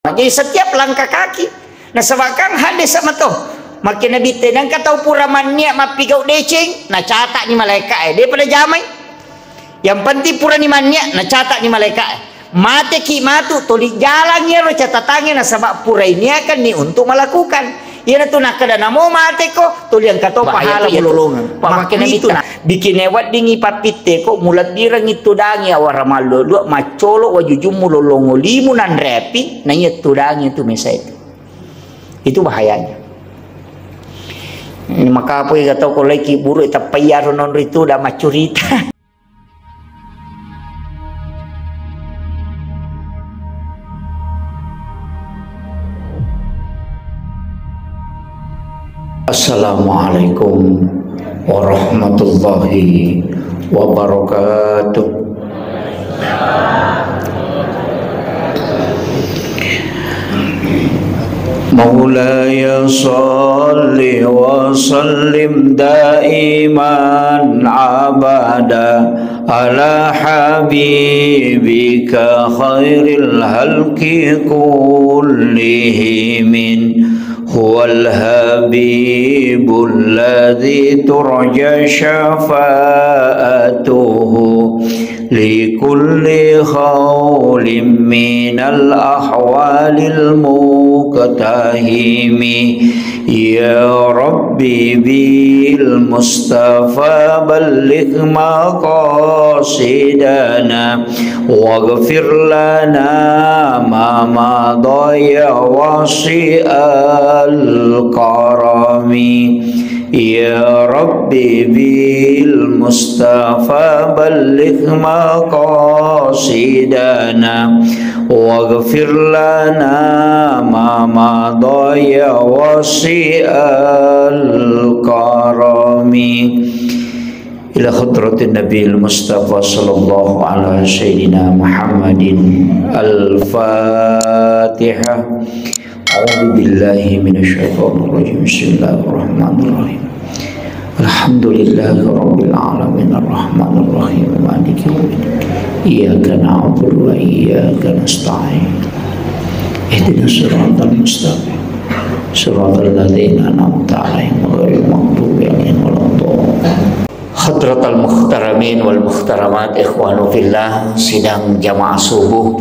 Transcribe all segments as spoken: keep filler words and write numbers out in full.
Jadi setiap langkah kaki, nasaba kan hadis sama to. Makkeda Nabitta, engka tau pura mannia mappigau deceng, nacatani malaika'e, de pada jamai. Yang penting purani mannia, nacatani malaika'e. Mateki matu, tuli jalang iyaro catatangnge nasaba purai niakanni untuk melakukan. Iyanatu nakkeda namo mateko, tuli engka to pahala mulolongeng. Makkeda Nabitta, bikinna weddingngi pappitteko, mulebbirengngi tudangi awara mallua-lua, maccolo wajujummu lolongo limu nanre api, naiya tudangi tu mesae. Itu bahayanya. Ini makapoi ga tau ko laiki buru tappai aro nonri tu da maccurita. Assalamualaikum warahmatullahi wabarakatuh. مولاي صل وسلم دائما أبدا على حبيبك خير الخلق كلهم. هو الحبيب الذي ترجى شفاعته لكل هول من الأهوال المقتحم. يا رب بالمصطفى بلغ مقاصدنا واغفر لنا ما مضى يا واسع الكرم. يا رب بالمصطفى بلغ مقاصدنا واغفر لنا ما مضى يا واسع الكرم. إلى حضرة النبي المصطفى صلى الله على سيدنا محمد. الفاتحة. أعوذ بالله من الشيطان الرجيم. بسم الله الرحمن الرحيم. الحمد لله رب العالمين. الرحمن الرحيم. مالك يوم الدين. إياك نعبد وإياك نستعين. اهدنا الصراط المستقيم. صراط الذين أنعمت عليهم غير المغضوب عليهم ولا الضالين. Hadratal muhtaramin wal muhtaramat, ikhwanu fillah, sidang jamaah subuh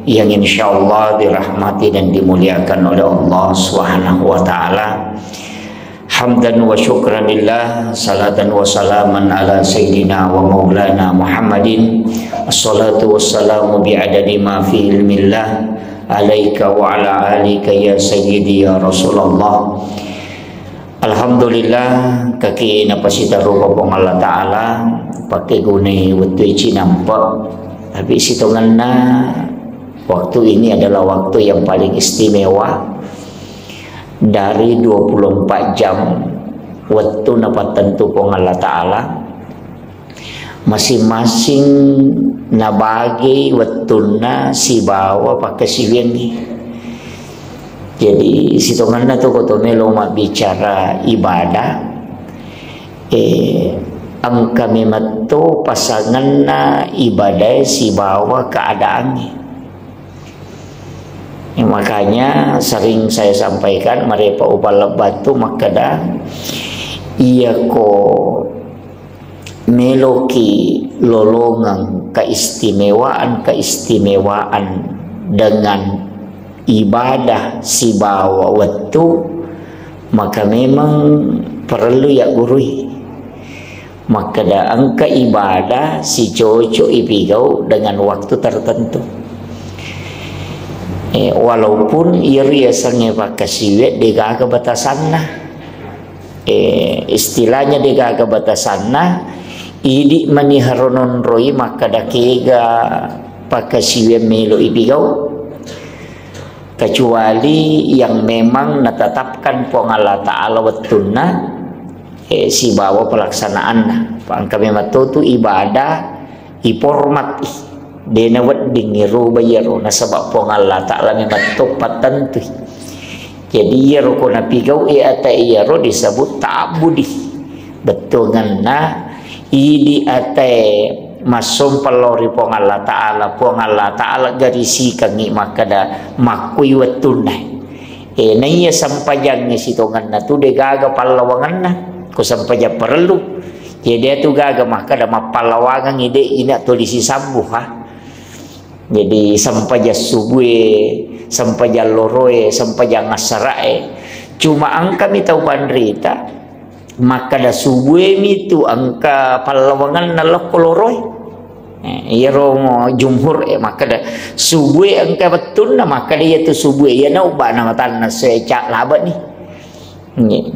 yang insyaallah dirahmati dan dimuliakan oleh Allah Subhanahu wa taala. Hamdan wa syukran lillah, salatan wa salaman ala sayyidina wa maulana Muhammadin. Assalatu wassalamu bi'adadi ma fi ilmillah, alaika wa ala alika ya sayyidi ya Rasulullah. Alhamdulillah, kaki napasitarupa Puang Allah Ta'ala, pakkegunai wettu cinampe. Tapi sitongenna, waktu ini adalah waktu yang paling istimewa. Dari dua puluh empat jam wettu napattentu Puang Allah Ta'ala, masing-masing nabagei wettunna sibawa pakkasiwiangngi. Jadi, sitongenna tu ko to melo mabbicara ibadah, eh, engka memetto pasangenna ibadae sibawa keadaangnge. Ya, makanya sering saya sampaikan, marepa upallebbattu makkeda, iyako meloki lolongeng keistimewaan-keistimewaan dengan ibadah sibawa wettu, maka memang perlu ya gurui. Makkeda engka ibadah sicocok ipigau dengan waktu tertentu. Eh, walaupun iyaro yasengnge pakkasiwiang degaga batasanna. Eh, istilahnya degaga batasanna, idi mani haro nonroi makkeda kega pakkasiwiang melo ipigau. Kecuali yang memang natetapkan Puang Allah Ta'ala wettunna, eh, sibawa pelaksanaanna. Engka memang to tu ibadah ipormat i. Dena wedding iruba iyaro, nasaba Puang Allah Ta'ala memang to pattentui. Jadi iyaro ko napigau i ata iyaro disebut ta'abbudi. Bettuangenna idi ata Massompa lao ri Puang Allah Ta'ala, Puang Allah Ta'ala garisikangngi makkeda makkui wettunna. E, naiya sempajangnge sitongenna tu degaga pallawangenna, ko sempajang parellu. Jadi atu gaga makkeda mappallawangengngi de ina tuli sisambu, ha. Jadi sempajang subue, sempajang loroe, sempajang assarae. Cuma engkami tau panrita, makkeda subuemi tu engka pallawangenna lokko loroe. Eh, iyaro jumhur, eh, makkeda subue engka wettunna, makkeda iyatu subue, iyana ubbana matanna seca labani.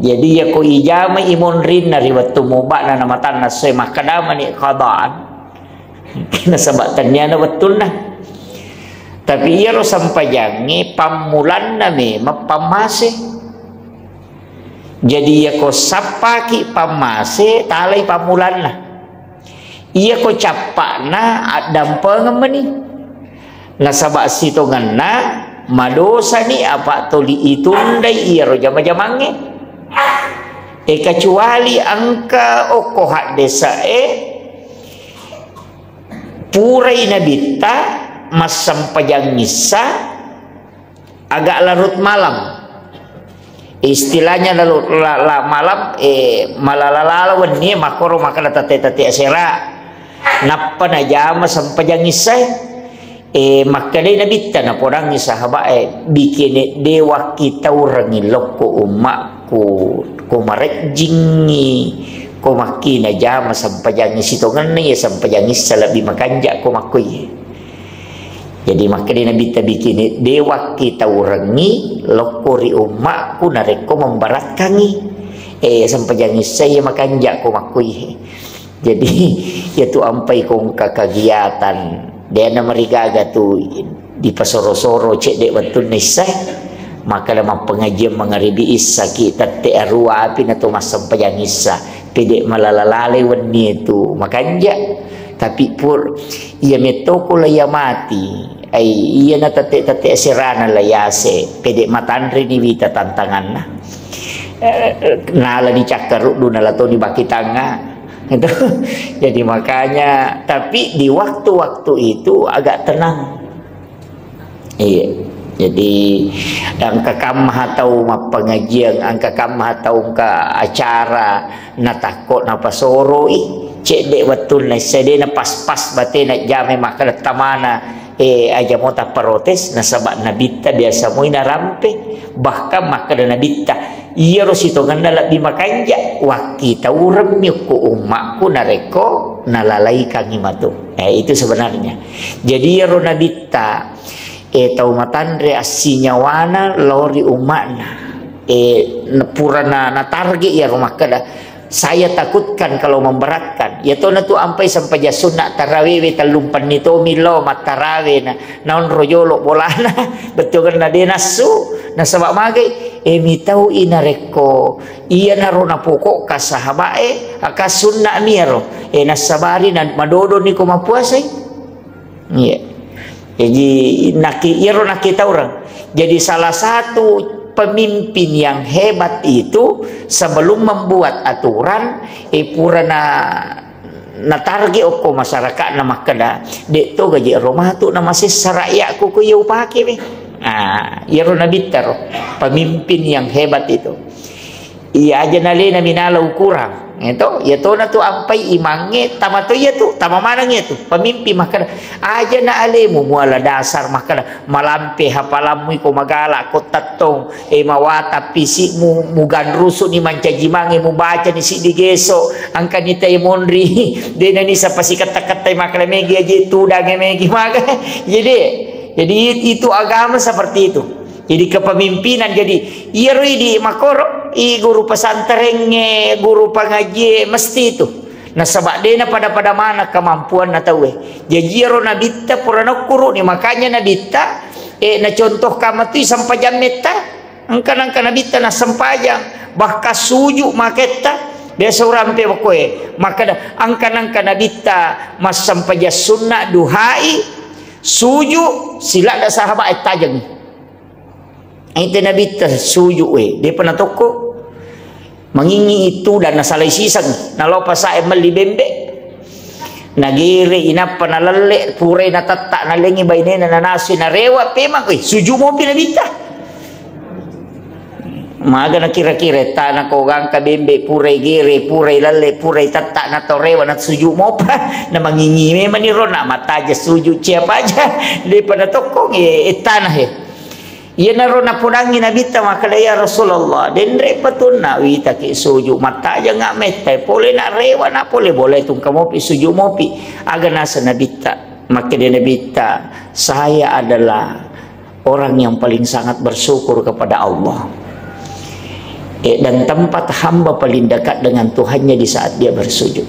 Jadi iyako ijamai monrinna ri wettu mubana na matanna se makkedamani qadaan. Nasaba tenniana wettunna. Tapi iyaro sempajangnge pammulanna memang pammase. Jadi iyako sappaki pammase, talai pammulanna. Iyako cappa'na addampengeng meni. Nasaba sitongenna madosani apa tuli itundai iyaro jama-jamangnge. E, kecuali engka okko haddese'e purai nabitta massempajang issa agak larut malam. Istilahnya lalu, la, la, malam, eh, malala-lala wenni, makkoro makkeda tette-tette asera. Nappa najama sempajang issae. Eh, makkedai nabitta, napodangngi sahabae, bikini de wakkitaurengngi lokko ummakku, ko marejjingngi, ko makkina jama sempajangngi sitongenna, ya sempajang issa lebbi makanja ko makkoi. Jadi makkeda Nabitta bikini, de wakkitaurengngi lokko ri ummakku narekko memberatkangngi. Eh, sempajang issa iya makanja ko makkoi. Jadi, iyatu ampai ko engka kegiatan, de namarigaga tu dipasoro-soro cedde wettunna issa. Makkeda mappengajian mangaribi issaki tette arua api na to massempajang issa. Pede malala-lalai wenni tu makanja. Tapi pur iya metoko la iya mati, ai iya na tette-tette aserana la yase, pede matanre ni wita tantanganna. Eh, nala dicakkaruddu nala toni baki tangnga. Itu. Jadi makanya, tapi di waktu-waktu itu agak tenang. Iya. Jadi, engka kamma tau mappengajian, engka kamma tau engka acara, natakko napasoroi, cedde wettunna issa de na pas-pas batena jamai makkeda tamana, eh, aja mo tapparotes, nasaba Nabitta biasa moi narampe, bahkan makkeda Nabitta, iyaro sitongenna lebbi makanja, wakkitauremmi okko ummakku narekko nalalaikangngi matu. Eh, itu sebenarnya. Jadi iyaro Nabitta, eh, tau matanre assinyawana lao ri umma'na. Eh, na-, purana natarget iyaro makkeda, "Saya takutkan kalau memberatkan." Iyatona tu ampai sempajang sunna tarawewe tellumpenni tomi lao mattarawe na, naonro jolo bolana. Bettuanna de nassu, nasaba magai, eh, mitau inarekko iyanaro napokokka sahabae, aka sunna mi iyaro. Eh, nassabari na madodoni ko mappuasai. Iya. Jadi, naki-, iyaro nakkitaureng. Jadi, salah satu pemimpin yang hebat itu, sebelum membuat aturan, eh, pura na, natarget okko masyarakatna makkeda, "De to gaji ro matu na masessa rakyatku ko iya upake we." Ah, iyaro Nabitta ro, pemimpin yang hebat itu. Iya aja nalena minala ukurang. Eto, iya tona tu ampai imangnge, tama to iya tu, tama maneng iya tu. Pemimpin makkeda, aja na alemu muala dasar makkeda, malampe hafalammu iko magala ko tattong, e mawata pisimu, muganrusu ni mancaji mange, mubaca ni siddi geso, angka ni tai monri, dena ni sapa siketta-kettai makkeda megi aje tudang e megi maga. Jadi, jadi itu agama seperti itu. Jadi kepemimpinan, jadi iyaro idi makoro, i guru pesantrengnge, guru pangajie, mesti itu. Nasaba dena pada-pada mana kemampuanna tauwe. Jadi iyaro nabitta pura nokkuru ni, makanya nabitta, eh, nacontohkan matui sempajang metta. Engka nangka nabitta nasempajang, bahkan suju maketta. Biasa urampe bakoe, maka da, engka nangka nabitta massempajang sunna duhai, suju, silada sahabat tajengi. Ente nabitta suju we, depa natokko. Mangingi itu dan nasalai siseng, nalopa sae melli bembe. Nagere inappa nalelle, purai natetta, nalengi bainena nanasui narewa, pemang, eh, suju mopi Nabitta. Maga nakira-kira ettana ko gangka bembe, purai gere, purai lalle, purai tetta, natorewa, nasuju mopa, namangingi memani ro, na mataja suju cia paja, depa natokkong, eh, ettana he. Iyanaro napodangngi Nabitta makkeda, "Ya Rasulullah, denre patunna witaki suju, mattaja nga metta, pole na rewa na pole boleh tungka mopi suju mopi." Aga nasa Nabitta, makkeda Nabitta, "Saya adalah orang yang paling sangat bersyukur kepada Allah. Eh, dan tempat hamba paling dekat dengan Tuhannya di saat dia bersujud."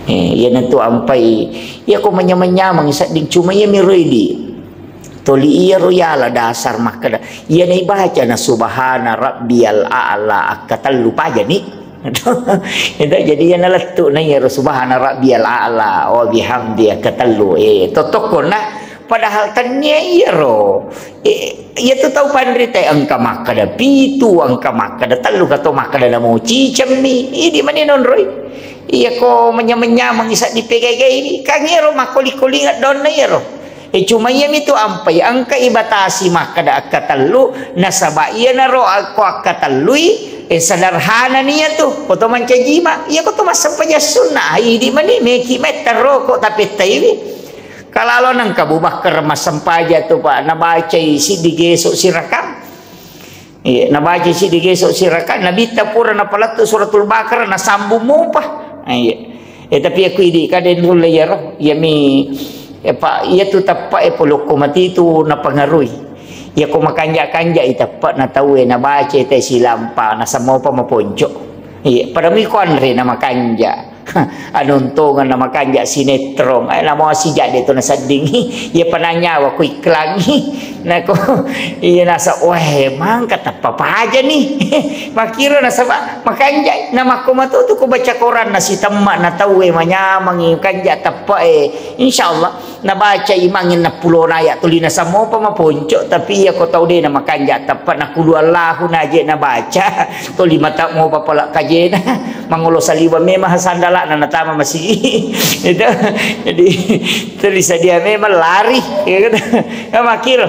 Eh, iyanatu ampai, iya ko manyameng-nyameng sedding cuma iya miroi di. Toli iyaro yala dasar makkeda. Iya naibaca na subhana rabbiyal a'la akkatellu pajani. Itu jadi iya nalettu na iyaro subhana rabbiyal a'la wa bihamdi akkatellu. Eh, tottokko na. Padahal tennia iyaro. Eh, iya tu tau panrita engka makkeda pitu, engka makkeda tellu, kato makkeda namo cicemmi. Idi mani nonroi. Iya ko menya-menyameng isa dipegai-gai. Kan iyaro makkoli-kolinga donna iyaro. Eh, cuma iyami tu ampai engka ibatasi makkeda akkatellu, nasaba iyanaro akko akkatellui, eh, sederhana nia tu. Koto mancaji ma, iya koto massempajang sunna. Idi mani meki metta roko tapettaiwi. Kalalo nengka Abu Bakar massempajang tu, Pak, nabacai siddi geso sirakang. Iya, nabacai siddi geso sirakang, Nabitta pura napalettu Suratul Baqarah, nasambung mopa. Ah, iya. Eh, tapi aku idi kadang nulle iyaro, iyami, eh, Pak, iya tu teppa e polokko mati tu napengaruhi. Iya ko makanja-kanja i teppa na tau e nabaca te silampa, nasammopa maponco. Iya, pada mi ko anre na makanja. Anontongan na makanja sinetron. Eh, namo sijadde tu nasedding. Iya pananyawa ku iklan. Nako, iya nasa, "Weh, mangka teppa paja ni." Makkiro nasaba makanja. Na makko matu tu ku baca koran na sitemma na tau e manyameng i kanja teppa e. Insyaallah. Nabaca imang enneng pulona ayat tuli nasammopa maponco, tapi iya ko tau de na makanja teppa na kulu Allahu naje nabaca, tuli mata mopa pala kajena, mangolo saliweng memang sandalana natama masigi. Itu. Jadi, tuli sadia memang lari, ya kan? Ya, makkiro.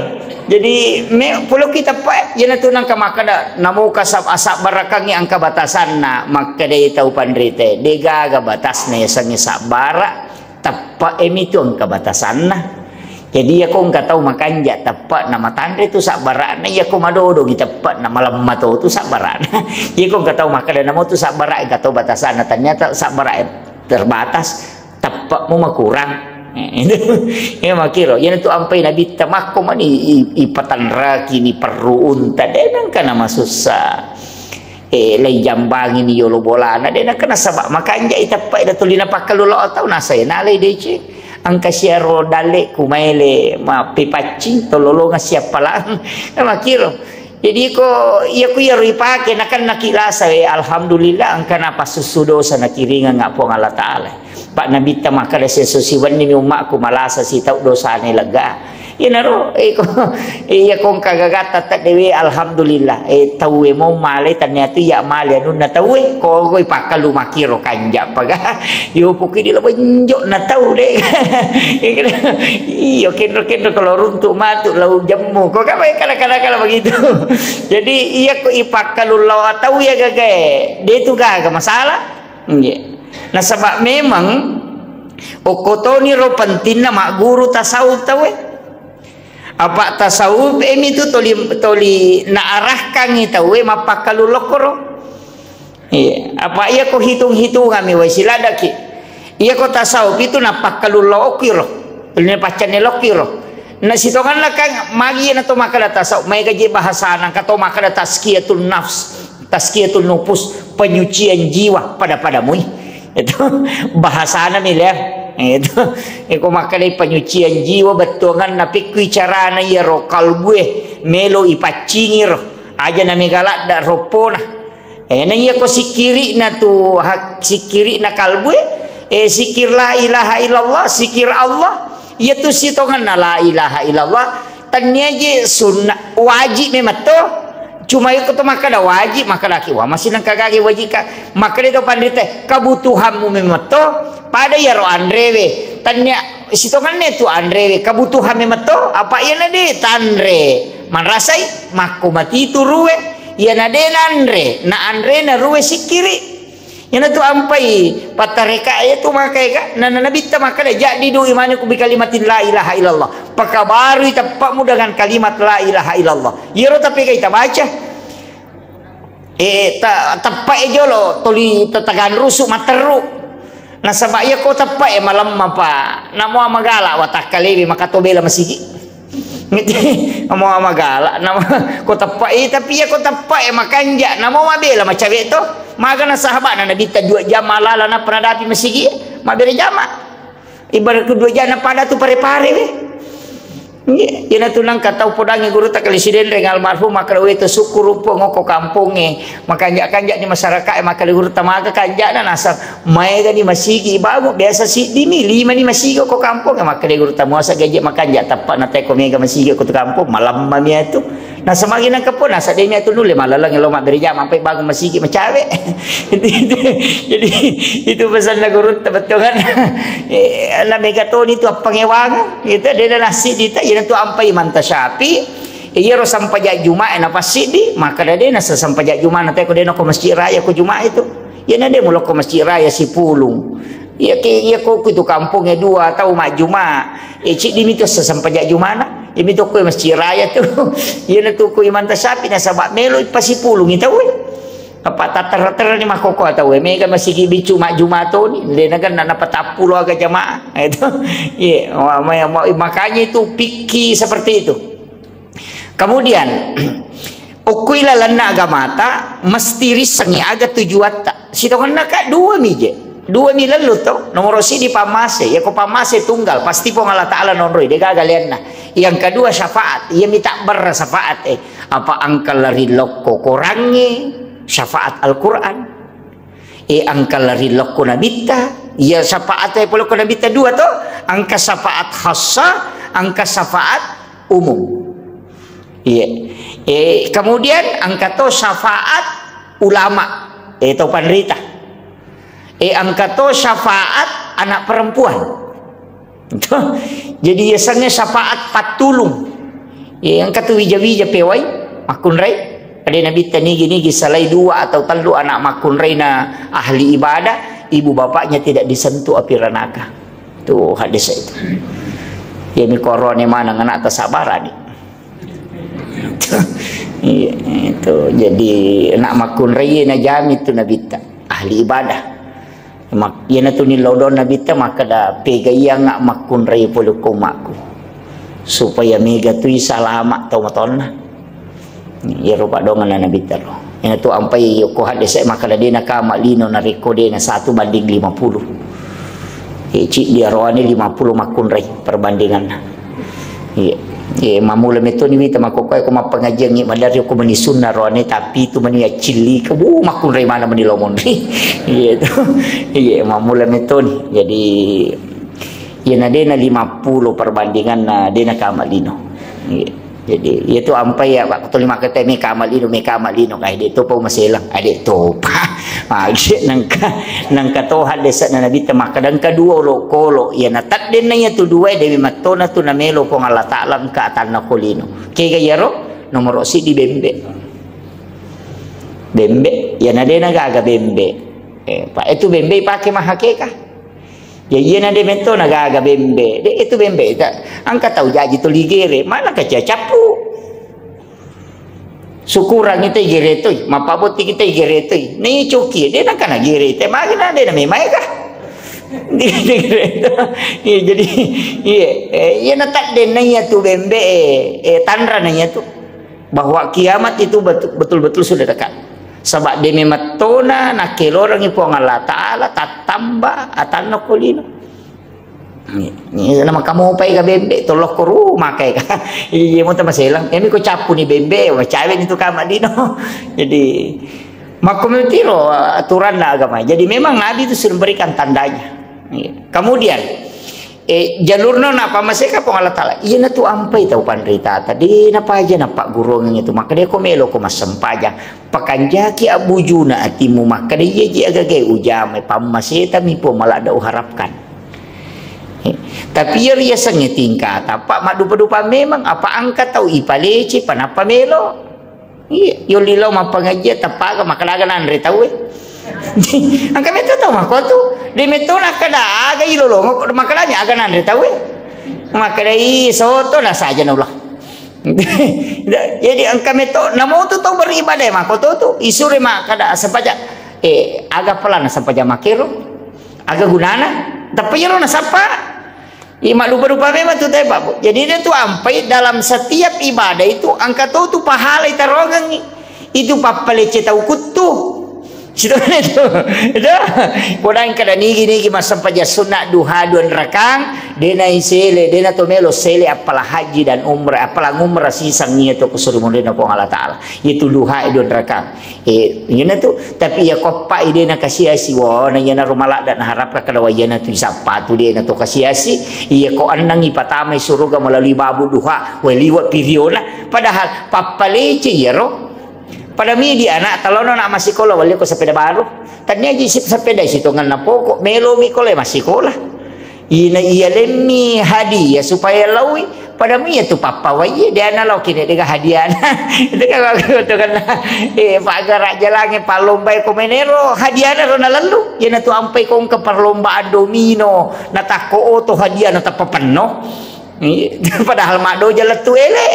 Jadi, me, pulo kita pa, iya natu nangka makkeda, namoka sab-, sabbarakangi angka batasanna, makkedai tau panrite, degaga batasna yasengnge sabbara, teppa e mitu engka batasanna. Jadi, iya ko engka tau makanja teppa na matanre tu sabbara'na, iya ko madodongi teppa na malemma to tu sabbara'na. Iya ko engka tau makkeda namo tu sabbara engka to batasanna, ternyata sabbara e terbatas, teppa mu makurang. Eh, itu. Iya makkiro, iya tu ampai Nabitta makko mani i-, ipatanraki ni perru unta, de nangka na masussa. Eh, lai jambangi ni yolo bolana, de nakena saba makanja i teppa ida tuli napakkalulo tau nasai nalai deceng. Engka siaro dalle ku maele mappepaccing tololonga siappalang. Makkiro. Jadi ko iya ku iyaro ipake nakennaki lasa, eh, alhamdulillah engka napassussu dosa nakiringeng Puang Allah Taala. Pak Nabitta makkeda, "Siesso siwenni mi ummakku malasa sitau dosane lega." Iyanaro, eh, ko, iya ko engka gagatta teddewe, alhamdulillah. Eh, tauwe mo male tania tu iya male anunna tauwe, ko goi pakkalu makkiro kanja paga. Yo puki di lo benjo na tau de. Iyo kenro-kenro kalau runtu matu lau jemmu. Ko kapa kada-kada begitu. Jadi iya ko ipakkalu lao tau ya gagae. De tu gaga masalah. Nggih. Nasaba memang okko toni ro pentingna magguru tasawuf tauwe. Apa tasawuf e mitu toli, toli naarahkangi tauwe mappakkalu lokkoro. Iya. Apa iya ko hitung-hitungami wai siladaki. Iya ko tasawuf itu nappakkalu lokiro. Toli napaccanne lokiro. Na sitonganna kan magi na to makkeda tasawuf, maega je bahasana, ka to makkeda tazkiyatun nafs. Tazkiyatun nufus, penyucian jiwa pada-pada mui. Itu bahasana miler. Itu. Iko makkedai penyucian jiwa bettuanganna pekkui carana iyaro kalbue melo ipaccingi ro. Aja na mega ladda roppona. Eh, na iya ko sikiri'na tu hak-, sikiri'na kalbue, eh, sikir la ilaha illallah, sikir Allah. Iya tu sitonganna la ilaha illallah. Tennia je sunna, wajib memang to. Cuma iko to makkeda wajib, makkedaki, "Wah, masih nengka gage wajib ka." Makkeda to panrita, "Kebutuhanmu memetto, pada iyaro anrewe." Tania sitongenna tu anrewe, kebutuhan memetto, apa iyana de tanre. Manrasai, makko matitu ruwe, iyana de nanre, na anre na ruwe sikkiri. Iyanatu ampai pattareka e tu maka ega, na, na nabitta makkeda, "Jaddidu imanakum bi kalimatin la ilaha illallah." Pakabarui teppa'mu dengan kalimat la ilaha illallah. Iyaro tapegai tabaca. Eh, ta-, teppa e jolo toli tataganrusu matteru. Nasaba iya ko teppa e malemma pa, namo magala watakkalewi maka to bela masigi. Ngerti? Namo magala, namo ko teppa e, tapi iya ko teppa e makanja, namo mabela macawe to. Magana sahabana Nabitta dua jam malala na penadapi masigi, mabere jama. Ibarat kedua jam na pada tu pare-pare we. Iya, iyana tu nangka tau podangi gurutta kali Sidenreng almarhum, makkeda, "We to, sukkuru Puang ko kampongnge, makanja-kanja ni masyarakat e." Makkeda gurutta, "Maga kanjana?" Nasang, "Maega ni masigi bagu, biasa siddi mi, lima ni masigi ko kampongnge." Makkeda gurutta, "Muasa gaji makanja teppa na teko mega masigi ko tu kampong, malamma mi atu." Nasamagi nangka po, nasa de mi atu nulle malaleng lo mabbere jama, ampai bangun masigi macawe. Jadi, itu pesanna gurutta bettuanna. Eh, na mega toni tu appangewang. Itu de na siddi ta, iyana tu ampai Imam Syafi'i. Iyaro sampajang Jumae napassiddi, makkeda de nasa sampajang Juma na teko de na ko Masjid Raya ko Juma itu. Iyana de mulo ko Masjid Raya Sipulung. Iya ke, iya ko ku tu kampongnge dua tau majjuma. Eh, ciddi mi tu sampajang Jumana. Iya mi tu ko Masjid Raya tu. Iyana tu ko Imam Syafi'i nasaba melo pasipulung itu we. Apa tattara-tara ni makkoko tau we. Mega masigi biccu majjuma toni. De na ganna napatappulo aga jamaah. Itu. Iya, ma-, ma-, ma-, makanya itu fikih seperti itu. Kemudian, okko ilalenna agamata, mesti risengngi aga tujuatta. Sitongenna ka dua mi je. Dua mi lellu to. Nomoro siddi pammase. Iya ko pammase tunggal, pasti Puang Allah Ta'ala nonroi, degaga leanna. Yang kedua syafaat. Iya mi tabbarra syafaat e. Apa engka lari lokko Korangnge, syafaat Al-Quran. E, engka lari lokko Nabitta, iya syafaat e polokko Nabitta dua to, engka syafaat khassa, engka syafaat umum. Iya. E, kemudian engka to syafaat ulama, e, to panrita. E, engka to syafaat anak perempuan. Jadi, yasengnge syafaat pattulung. Iya, engka tu wija-wija pewai, makkunrai. Ade Nabitta nigi-nigi salai dua atau tellu anak makkunraina ahli ibadah, ibu bapaknya tidak disentuh api ranaka. Tuh, hadis itu. Ya, mi korone maneng anak tasabarani. Iya, itu. Jadi, anak makkunrai najami tu Nabitta, ahli ibadah. Mak-, iyanatu nillau dong Nabitta makkeda, "Pegaiyangnga makkunrai pole ko umma'ku, supaya mega tui salama tau matonna." Iyaro padongenna Nabitta ro. Iyanatu ampai yokko hadese makkeda, "De nakama lino narekko de na satu banding lima puluh." Eh, ciddi aroane lima puluh makkunrai perbandinganna. Iya. Iya, mammula metoni mita makkokkoe ko mappangajiangngi, maderri ko meni sunna roane, tapi itu meni accilli ke, wuh, makkunrai mana meni lo monri. Iya itu. Iya, mammula metoni. Jadi, iya na dena lima puluh perbandingan na dena kama lino. Iya. Jadi, iya tu ampai ya, Pak, tuli makkete me kama lino, me kama lino, kai de topa maselang, ade topa. Magi nangka, nangka toha desa na Nabitta makkeda engka dua olokolo, iya na taddenna iya tu dua, dewe mattona tu namelo Puang Allah Ta'ala engka atanna ko lino. Kega iyaro? Nomoro siddi bembe. Bembe, iya na dena gaga bembe. Eh, Pak, itu bembe pake mahakeka. Ya, iya na de metto na gaga bembe. De itu bembe ta. Engka tau jaji tuli gere, mana kaca cappu. Sukurang kita igere toi, mappabotti kita igere toi. Nei coki, de nangka na gere te, magi na de na memai ka. Iya, jadi, iya, eh, iya na taddenna iya tu bembe, eh, eh, tanra na iya tu. Bahwa kiamat itu betu-, betul-betul sudah dekat. Saba de memettona nakkelorengi Puang Allah Ta'ala, tattamba atanna ko lino. Ni, ni, na makamopai ga bembe, tolokko ru makai ka. Iya, mo tamaselang. Emi ko cappu ni bembe, macawe ni tu kama lino. Jadi, makko metiro aturanna agama. Jadi, memang Nabi itu sudah memberikan tandanya. Iya. Kemudian, Eh, jalurna na pammaseka Puang Allah Ta'ala. Iyanatu ampai tau panritata. De napaja napaggurungengngi tu. Makkeda ko melo ko massempajang. Pakanjaki abbujuna atimu, makkeda iyaji agagai ujamai, pammasetami Puang, maladda uharapkan. Eh, tapi iya riasengnge tingkata, apa maddupa-dupa memang, apa engka tau ipalece, panappa melo. Iya, yolli lao mappangajian, tappaga makkeda aga nanre tauwe. Engka metto tau makkotu, de metto nakkeda aga ilolongo, makkedanya aga nanre tauwe. Makkeda i soto nasaja naulah. Jadi engka metto, namotu tau beribadah makkotu tu, isure makkeda sempaja, eh, aga pelana sempaja makero, aga gunana, tapi iyaro nasappa. Iya, maddupa-dupa memang tu tau, Pak, Bu. Jadi, dia tu ampai dalam setiap ibadah itu engka to tu pahala itarongengngi. Itu pappalece tau kuttu. Situ itu. Itu. Kodang kada nigi-nigi massempajang sunna duha dua rakang, dena isele, dena to melo sele appala haji dan umrah, appala umrah sisang iya to kusuri mundena Puang Allah Ta'ala. Itu duha dua rakang. Eh, iyana tu, tapi iya ko eppa i de nakasiasi, wo, na iyana ro maladda naharapkan kada wa iyana tu isappa tu de na to kasiasi, iya ko enneng ipatamai suruga melalui babu duha, we liwa piriona, padahal pappalece iyaro. Pada midi anak talono na masikola, wale ko sepeda baru. Tania ji sip sepeda sitonganna pokok, melo mi ko le masikola. Ina iya lemmi hadiah supaya laui, pada mi iya tu pappawai, dia na lau kini dega hadiahna. Itu kan waktu itu kan, eh, paggara jalange pallombai ko menero, hadiahna ro nalallu. Iyana tu ampai ko engka perlombaan domino, natakko oto hadiah na tappa penno. Padahal maddo jalan tu ele.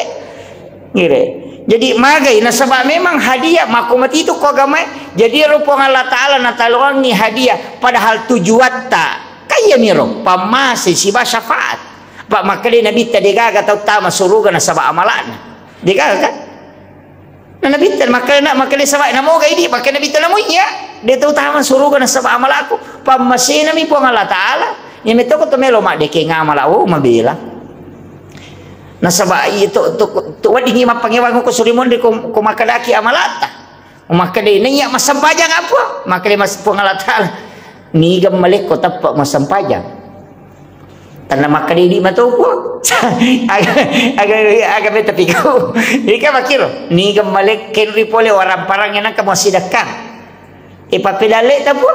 Ngire. Jadi magai nasaba memang hadiah, makko matitu ko agamae. Jadi ro Puang Allah Ta'ala nataluangi hadiah, padahal tujuatta Kayyamiro, pammase siba syafaat. Pak, makkedai Nabitta, degaga tau tama suruga nasaba amala'na. Degaga, kan? Na Nabitta, makkeda, makkeda saba, namoga idi, makkeda Nabitta, namo iya. De tau tama suruga nasaba amala'ku. Pammasenami Puang Allah Ta'ala. Iya metoko to melo maddekeng amala, oh, mabela. Nasaba itu, tu, tu, weddingi mappangewang ko surimonri ko, ko makkedaki amala'ta. Makkedai, "Naiya massempajang apa?" Makkedai mas-, Puang Allah Ta'ala, "Niga malekko teppa massempajang?" Tanna makkedai di matoku. Aga, aga, aga beta pikau. Ika makiro, "Niga malek kenri pole waramparang enaka massidekka?" E, pappedalle tapu.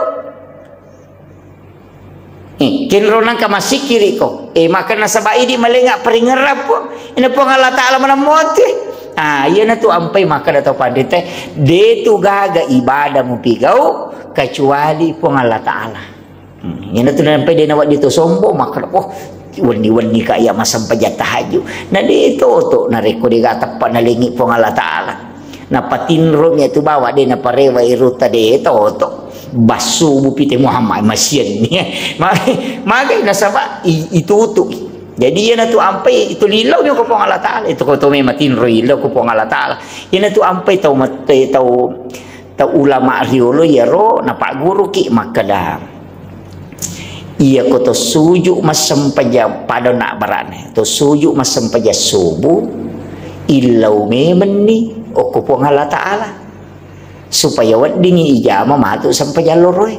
Eh, kenro nangka massikkiriko. Eh, maka nasaba idi malenga paringerrappo. Ina Puang Allah Ta'ala manammotu. Ah, iyana tu ampai makkeda tau panrita, de tu gaga ibadah mupigau kecuali Puang Allah Ta'ala. Hmm, iyana tu nampai de nawaddi to sombong, makkeda, "Oh, wenni-wenni ka iya massempajang tahajud." Na de toto, narekko de ga teppa nalengi Puang Allah Ta'ala. Napatinromi atu bawa de naparewa iruta de toto. Bassu bu pite Muhammad masianni. Ma-, magai nasaba i-, itutu. Jadi iyana tu ampai itu lillau mi ko Puang Allah Ta'ala. Itu ko to memang tinro illau ko Puang Allah Ta'ala. Iyana tu ampai tau mat-, tau, tau ulama riolo iyaro napagguruki makkeda. Iyako to suju massempajang pada na barane. To suju massempajang subuh illau memenni okko Puang Allah Ta'ala. Supaya weddingngi ijama matu sempajang loroe.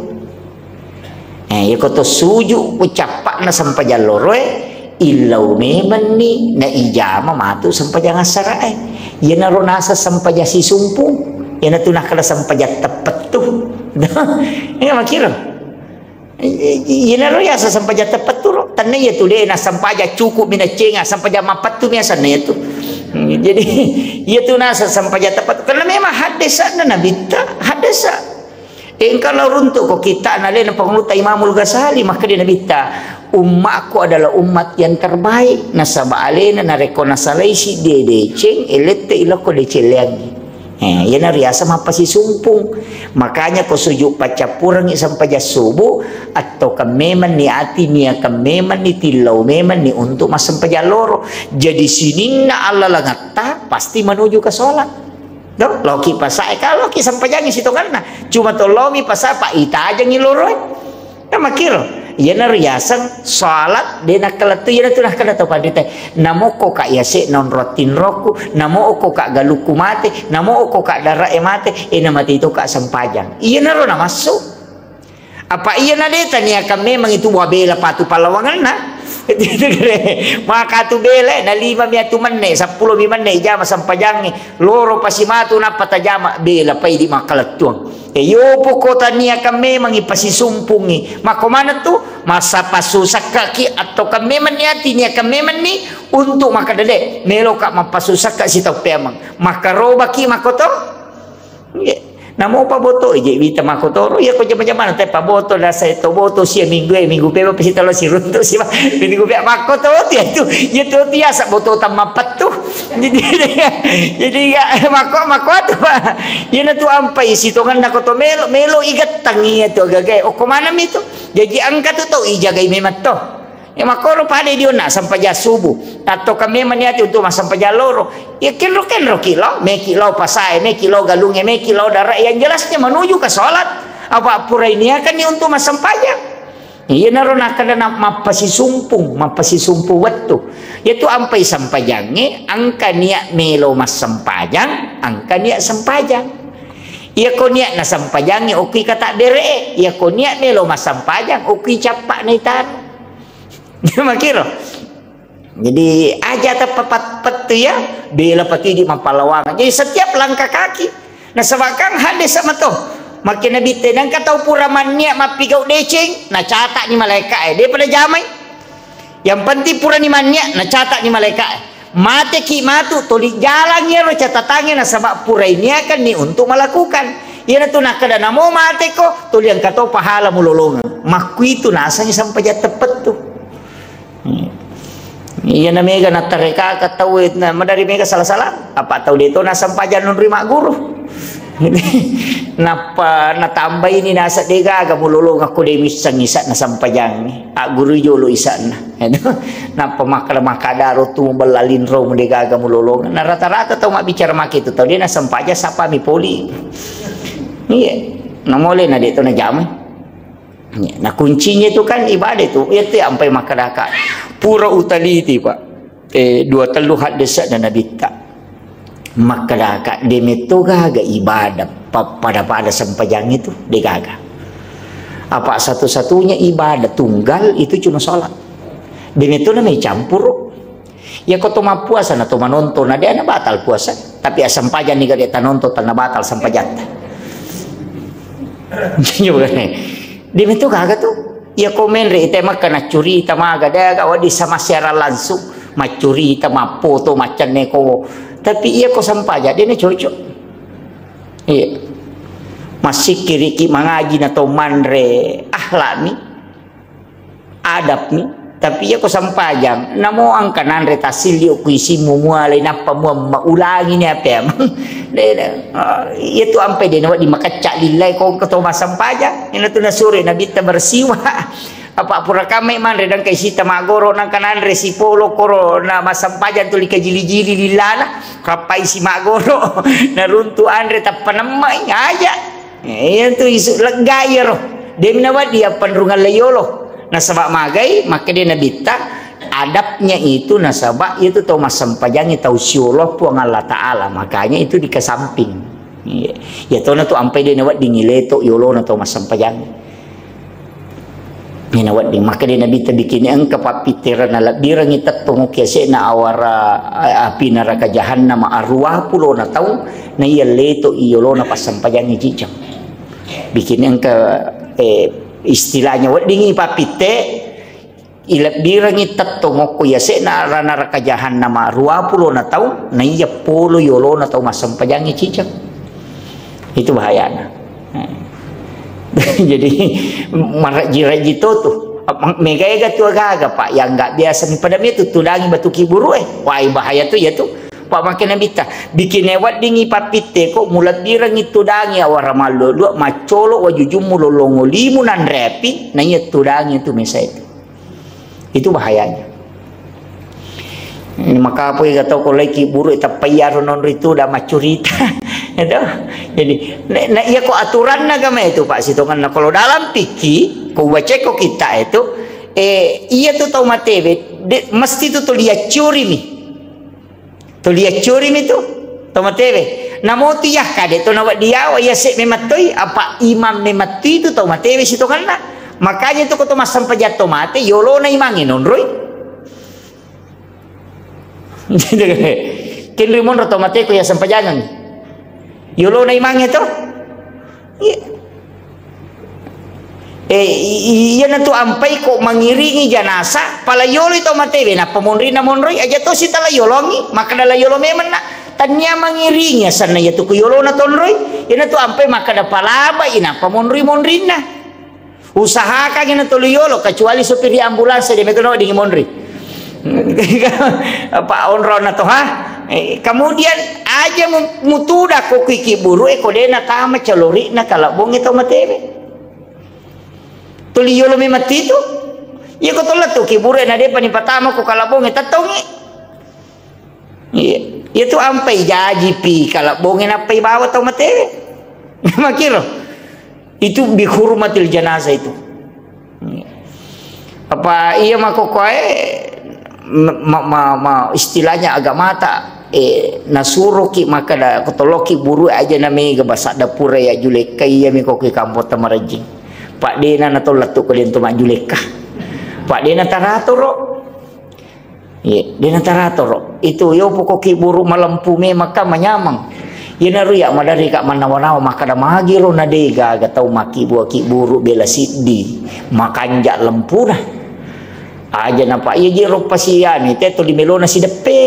Eh, iyako to suju ucappa'na sempajang loroe, illau memenni na ijama matu sempajang assara'e. Iyanaro nasa sempajang sisumpung, iyanatu nakkeda sempajang teppettu. Iya makiro. Iyanaro yaseng sempajang teppetturo. Tenna iyatu de nassempajang cukup minaccenga, sempajang mappettu mi asenna iyatu. Jadi iyatu naseng sempajang teppettu. Karena memang haddesanna Nabitta, haddesa. Engka lao runtuk ko kitta na alena pangulutta Imamul Ghazali, makkeda Nabitta, "Ummakku adalah umat yang terbaik." Nasaba alena narekko nasalai siddi deceng, elette ilokko deceng leangi. Eh, iyana riaseng mappasisumpung. Makanya ko sujud paccappurengngi sempajang subuh, atto kemmemenni ati, nia kemmemenni, tillau memenni untuk massempajang loro. Jadi sininna allalengetta pasti menuju ke sholat. Do, loki pasae, kalau ki sempajangi sitonganna. Cuma tollomi pasa, pa itajangi loroe. Kan makkiro, iyana riaseng salat de nakkalettu, iyana tu nakkeda tau panrita. Namo okko ka yase na onrong tinroku, namo okko ka galukku mate, namo okko ka dara e mate, e na mate itu ka sempajang. Iyana ro namassu. Apa iyana de taniakan memang itu wabela patu pallawanganna. Makatu bela, na lima mi atu menne, seppulo mi menne ijama sempajangnge, loro pasi matu nappa tajama, bela pa idi makkalettuang. E, yopo ko taniakan memang ipasisumpungi. Makko maneng tu, masa pasusakkaki atau kan memang niati niakan memang ni untuk makkeda de, meloka mappasusakka sitau peameng. Makkarobaki makkoto? Iya. Namo paboto, ije wita makotoro, iya ko jama-jamana te paboto, dasa to boto sia minggu e, minggu peba pesi talo siruntu siba, minggu peba makoto tu ya tu, iya tu biasa boto tamma pettu. Jadi, jadi ya, mako, mako atu, Pak. Iya na tu ampai sitonganna ko to melo, melo igattangi iya tu agaga e. Okko maneng mi tu. Jaji engka tu tau ijagai memang to. Ya, makkoro pada dionna sempajang subuh. Atau kan memang niati untuk massempajang loro. Ya, kenro-kenro ki lao, meki lao pasae, meki lao galunge, meki lao darat. Yang jelasnya menuju ke sholat. Apa pura ini akan ni untuk massempajang. Iya naro nakkeda na mappasisumpung, mappasisumpung wettu. Yaitu ampai sempajangnge, engka niat melo massempajang, engka niat sempajang. Iya ko niat na sempajangnge, okki kata bere e. Iya ko niat melo massempajang, okki cappa na itaro. Makiro. Jadi, aja tappa pat-, pettu ya, bela patu idi mappalawang. Jadi, setiap langkah kaki, nasaba kan hadis sama to. Makkeda Nabitta, nengka tau pura mannia mappigau deceng, nacatani malaika e, de pada jamai. Yang penting purani mannia, nacatani malaika e. Mateki matu, toli jalang iyaro catatangnge, nasaba purai niakan ni untuk melakukan. Iyanatu nakkeda namo mateko, toli engka to pahala mulolongeng. Makkuitu nasengngi sempajang teppettu. Iya na mega nattarekaka tau e, na madari mega sala-sala. Apa tau de to nasempajang nonroi magguru. Nappa natambaini naseng de gaga mulolongeng ko de misseng isa'na sempajangnge. Aggurui jolo isa'na. Nappa makkada-makkada ro tu mubella linro mu de gaga mulolongeng. Na rata-rata tau mabbicara make tu tau de nasempajang sapami poli. Iya. Namole na de to najamai. Iya, nah, kuncinya itu kan ibadah itu. Iya, tu ampai makkedaka. Pura utaliti, Pak. Eh, dua tellu haddese'na Nabitta. Makkedaka, de metto gaga ibadah pa-, pada-pada sempajang itu, de gaga. Apa satu-satunya ibadah tunggal itu cuma sholat. De metto na mai campur. Iya ko to mappuasa na to manonton, na de na batal puasa. Tapi asempajang ni gade tanonton, tanna batal sempajatta. Iya, bukan? De metto gaga tu. Iya ko menre ite makka na curita maga, de aga wadi sama siaran langsung. Maccurita, mappoto, maccenne ko. Tapi iya ko sempajang, de na cocok. Iya. Massikkiriki mangaji na to manre akhlak mi. Adab mi, tapi iya ko sempajang, namo engka nanre tassilli ku isimmu mualai nappa muamma ulangi ni apa ya? De, de, ah, iya tu ampe de nawedding makecca lillai ko engka to massempajang. Ina tu nasuro Nabitta bersiwa. Apa pura kamai manre dan kai sita magoro nangka nanre sipolo koro na massempajang tuli kajili-jili lillana. Kappai si magoro naruntu anre tappa nemmai aja. Iya tu isu lega iyaro. Demi nawedding appanrungang layolo. Nasaba magai, makkeda Nabitta, adabnya itu nasaba itu tau massempajangi tau siolo Puang Allah Ta'ala. Makanya itu dikesamping. Iya. Ya tona tu ampai de nawedding ileto yolona tau massempajangi. Ina wedding, makkeda Nabitta, bikin engka pappitterana lebbirengi tettong kiase'na awara, eh, api neraka jahannama arua pulona taung, na iya leto iyolona passempajangi cijang. Bikin engka, eh, istilahnya weddingi pappitte, ilebbirengi tettong okko yase'na ara neraka jahannama arua pulona taung, na iya polo yolona tau massempajangi cijang. Itu bahayana. Jadi, marejji-rejji to tu. Mega-ega tu agaga, Pak, yang nggak biasa mi pada mi tu tudangi batu kiburu, eh. Wai, bahaya tu ya tu. Pak, makkeda Nabitta, bikin weddingi pappitte ko mulebbirengi tudangi awara mallo dua maccolo wajujummu lolongo limu nanrepi, na iya tudangi tu mesa itu. Itu bahayanya. Ini makapoi ga tau ko laiki buru tappa iyaro nonri tu da maccurita. Itu. Jadi, ne, ne, iya ko aturanna agama itu, Pak, sitonganna. Kalau dalam fikih, ko baca ko kita itu, eh, iya tu tau matewe, de, mesti tu tuli accurimi. Tuli accurimi tu tau matewe. Namo tu iya kade to nawedding yawa, iya se memettoi, apa imam memettoi tu tau matewe sitonganna. Makanya itu ko to massempajang to mate, yolona imangnge nonroi. Kenri monro to mate ko ya sempajangeng. Yolona imangnge to? Iya. Eh, i-, i-, iyanatu ampai ko mangiringi janasa, pala yoloi to matewe, nappa monrinna monroi, aja to sita la yolongi, makkada la yolo memenna. Tania mangiringi asanna iyatu ko yolona tonroi, iyanatu ampai makkada palabai, nappa monroi monrinna. Usahakan ina tolu yolo, kecuali supir di ambulans, dia metono di monri. Apa onrona to, ha? Eh, kemudian aja mu-, mutuda ko ki kiburu, eh, ko dena tama calori na kalabonge to matewe. Tuli yolo memang titu. Iya ko tola tu kiburu, eh, na depa ni patama ko kalabonge tatongi. Iya. Iya tu ampai jaji pi kalabonge nappai bawa tau matewe. Makiro. Itu bihurmatil janazah itu. Apa iya makokoe ma, ma, ma, ma, istilahnya agamata, eh, nasuroki makkada kotoloki buru aja na mega basa dapura ya julekka iya mi koki kampota marajing. Pak dena na tolla tu ko dento majulekka. Pak dena taratoro. Iya, dena taratoro. Itu yo poko kiburu malempu memang ka manyameng. Iyanaro iya maderri ka mannawa-nawa makkada magiro na de gaga tau makkibua kiburu bela siddi, makanja lempuna. Aja napa iya je ro pasiani te tuli melona sideppe.